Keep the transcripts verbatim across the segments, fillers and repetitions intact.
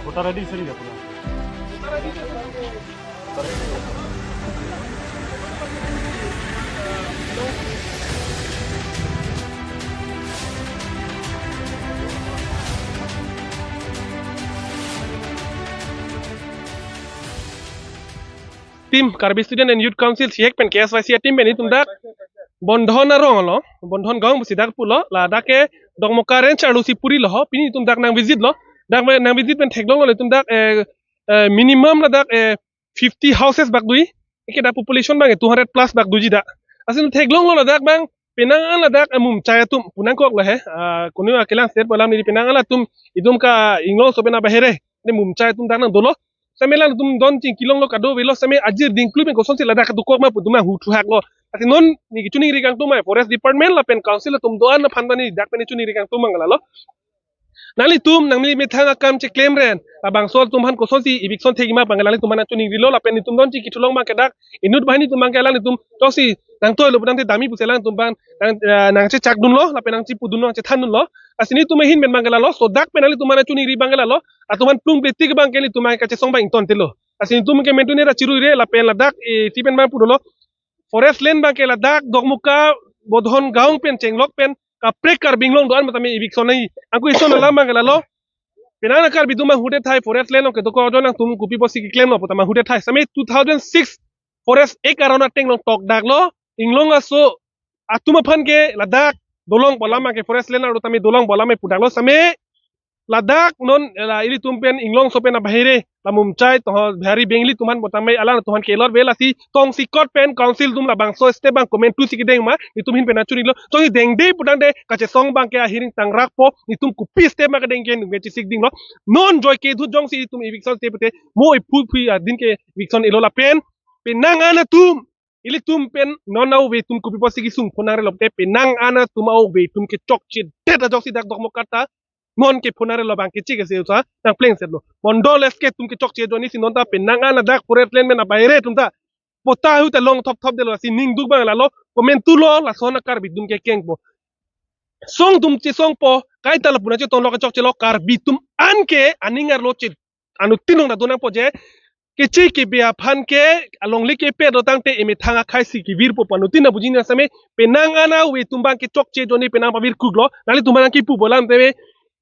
Voter I D বিচাৰি আপোনাৰ। Team Karbi Student and Youth Council, CYC pen K S Y C a-team pen itum dak Bondhon arong lo, Bondhon gaon pusi dak pulo, ladak ke Dokmoka range arlo si puri lo ho, pini itum dak nang visit lo, dak nang visit pen theklong lo itum dak eh, eh, minimum ladak eh, fifty houses bak dui, eke dak population bang eh, two hundred plus bak duiji dak. Asin theklong lo ladak bang, penang an ladak eh, mumchai atum, punang kok lo he, ah, kunu akelang state balam ni penang an latum, itum ka Inglongso pen abahere, ne mumchai atum dak nang dolo, same lang tum don chingki longlo kado velo same ajir dingklu pen kosonsi ladak kadokok ma pu itum ahut thuhak lo. Asin non ne kachiningri kangtung ma forest department lapen council atum do-an aphan ta ne dak pen kachiningri kangtung ma lalo. Nanglitum nangli methang akam cheklem ren, labangso atum aphan kosonsi eviction thekji ma bang nanglitum aphan kachiningri lo lapen itum don chingki thulong bang ke dak inut banghini atum bang ke alanglitum toksi nang toi lo pudang te dami pusi alangtum bang nang eh, nang chechak dunlo lapen nang chipu dunlo nang chethan dunlo. Asin itum ahin pen bang ke lalo, so dak pen nanglitum aphan kachiningri bang ke lalo, atum aphan plung pletik bang ke itum aphan kachesong bang ington telo. Asin itum ke mentune ra chirui re lapen ladak eh, si pen bang pu dolo. Forest land bang ke ladak Dokmoka Bondhon gaon pen chenglok pen kaprek Karbi Anglong do-an matame eviction nai. Angku ison alam bang ke lalo. Penang Karbi atum ahut thai forest land ke dokok do nangtum kopi pusi keklem lo pu ta ahut thai. Same two thousand six Forest Act aron ateng long tok dak lo. Inglongso atum aphan ke ladak dolong pu alam ke forest land arlo tame dolong pu alam pu dak lo same ladak non la ilitum pen Inglongso pen abahere la mumchai toho Bihari Bengali atum aphan pu tame alangtum aphan kelot ve lasi tongsi kot pen council atum labangso step bang komantu si kedeng ma itum ahin pen kachinilo tongsi dengde pudang de kachesong bang ke ahiring tangrak po itum kopi step ma kedeng ke nung ke chesik ding lo non joi ke dhut jongsi itum eviction step te mo iphu phu adin ke eviction elo lapen penang an atum ilitum pen non ave atum kopi pusi kesung phonang re lo te penang an atum ave atum kechokche det ajoksi dak Dokmoka ta non ke phonang re lo bang ke chik ase usa nang pleng set lo. Mondol S K atum kechokche ajoine si non ta penang an dak forest land pen abahere atum ta pota hu ta long thop thop de lo si ning duk bang lalo komantu lo lason a Karbi atum ke kengpo. Song atum chesongpo kaita lo pu nangchetong lo kechokche lo Karbi atum an ke aning arlo che anuttin long ta do nangpo je keche kebe aphan ke alongle kepe do tangte emethang akhai si kevirpo pu anuttin ta buji nang same penang an ave atum bang kechokche ajoine penang pavir kuk lo nanglitum aphan kipu bolam teve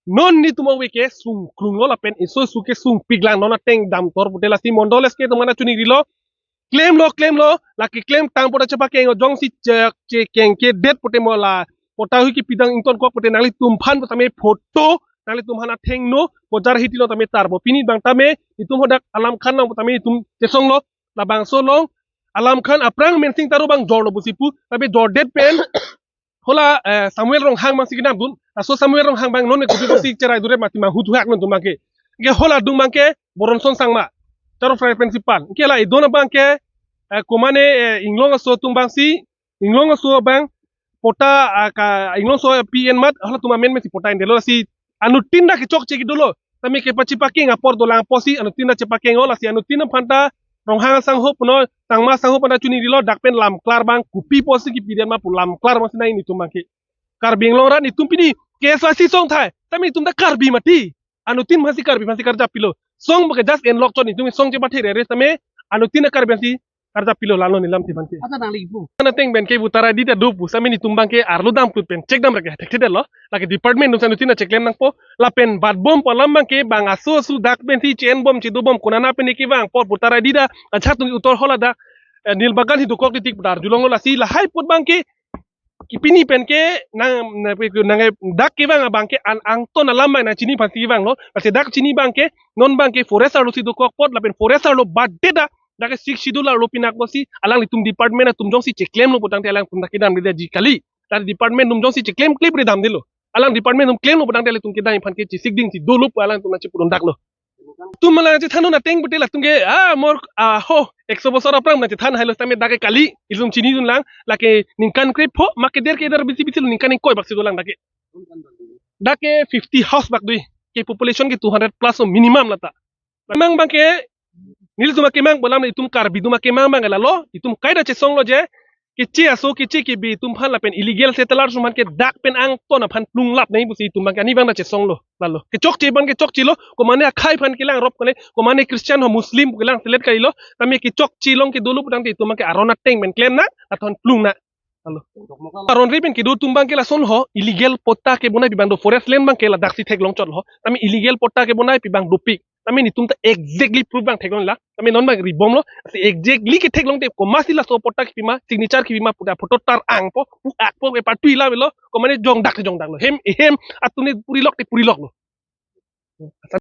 non netum ave ke sungkrung lo lapen iso su ke sungpik lang non ateng damtor pute lasi Mondol S K atum aphan kachiningri lo klemlo klemlo lake klem tang pota chepakeng jongsi che- chekeng ke det pute mo la pota hui kepidang ington kok pute nanglitum aphan pu tame photo nanglitum aphan athengno bojar hiti lo tame tarbo pini bang tame itum hodak Alam Khan nang pu tame itum chesong lo labangso long Alam Khan aphrang Mensing Taro bang jor lo pusi pu tame jor det pen hola eh, Samuel Ronghang bang si kedam dun. Laso Samuel Ronghang bang non ne kopi pusi cherai dure mati ma hutu hak non tum bang ke. Ke hola adung bang ke Boronson Sangma. Taro Fry principal. Ke la idon bang ke eh, komane eh, Inglongso atum bang si Inglongso bang pota ah, ka Inglongso P N mat hola atum amen me si pota indelo si anuttin ta kechokche kedolo. Tame kepachepakeng apor dolang pusi anuttin ta chepakeng lo lasi anuttin aphan ta Ronghang asangho puno Sangma asangho aphan ta kachiningri lo dak pen lamklar bang kopi pusi kepi det ma pu lamklar bang si nai netum bang ke. Karbi Anglong rat netum pini K S Y C song thai. Tame netum ta Karbi mati. Anuttin aphan si Karbi aphan si karjap pilo. Song bang ke just en lok chot netum song chepathe re re tame anuttin ta Karbi aphan si karjap pilo lalo nelam ti bang ke. Ata nangli pu. Ana teng pen ke voter I D ta do pu same netum bang ke arlo dam put pen check dam rek thek thedel lo. Lake department atum si anuttin ta cheklem nangpo. Lapen bat bom pu alam bang ke bang aso aso dak pen si chen bom chedo bom konana pen ke bang por voter I D ta achak tung utor hola dak eh, Nilbagan hi dokok titik putar julong lo lasi lahai put bang ke kepini pen ke nang nang nang dak ke bang abang ke an angton alam bang nangchini aphan si bang lo lasi dak chini bang ke non bang ke forest arlo si dokok apot lapen forest arlo bat det ta dak ke Sixth Schedule arlo pinak lo si alanglitum department atum jongsi cheklem lo pu tangte alangtum dak kedam de ji kali. Dak department atum jongsi cheklem klip re dam de lo. Alang department atum klem lo pu tangte alangtum kedam aphan ke chesik ding si dolo pu alangtum nangchepu dundak lo. Tum malang chethan dun ateng pute latum ke ah mor ah ho ekso bosor aphrang nangchethan hai lo tame dak ke kali ilum chini dun lang lake ningkan krepho ma keder keder bisi bisi lo ningkan ingkoi bak si dolang dak ke. Dak ke fifty house bak dui ke population ke two hundred plus lo minimum lata. Memang bang ke Nelitum akemang pu alam itum Karbi atum akemang abang lalo, itum kaita chesonglo je, keche aso keche kebi atum aphan lapen illegal settlers atum aphan ke dak pen angton aphan plunglap nangji pusi itum abang ke ani abang ta chesonglo. Lalo kechokche abang kechokchelo, komane akhei aphan kelang arop kone, komane Christian ho Muslim kelang selet kalilo, tame kechokche along kedolo putangte itum abang ke aron ateng pen klem nang, athon plung nang. Lalo aron ri pen kedo atum abang ke lason ho, illegal patta kebonai pi abang do, forest land abang ke ladaksi theklong chot ho. Tame illegal patta kebonai pi abang dopik. Tame netum ta exactly proof abang theklonglo. Tame non abang ribomlo. Lasi exactly ketheklongte komatsi laso patta kepima, signature kepima pu ta photo tar angpo, pu akpo, ke patui la melo, komane jongdak te jongdaklo. Hem, hem atum ne purilok te puriloklo.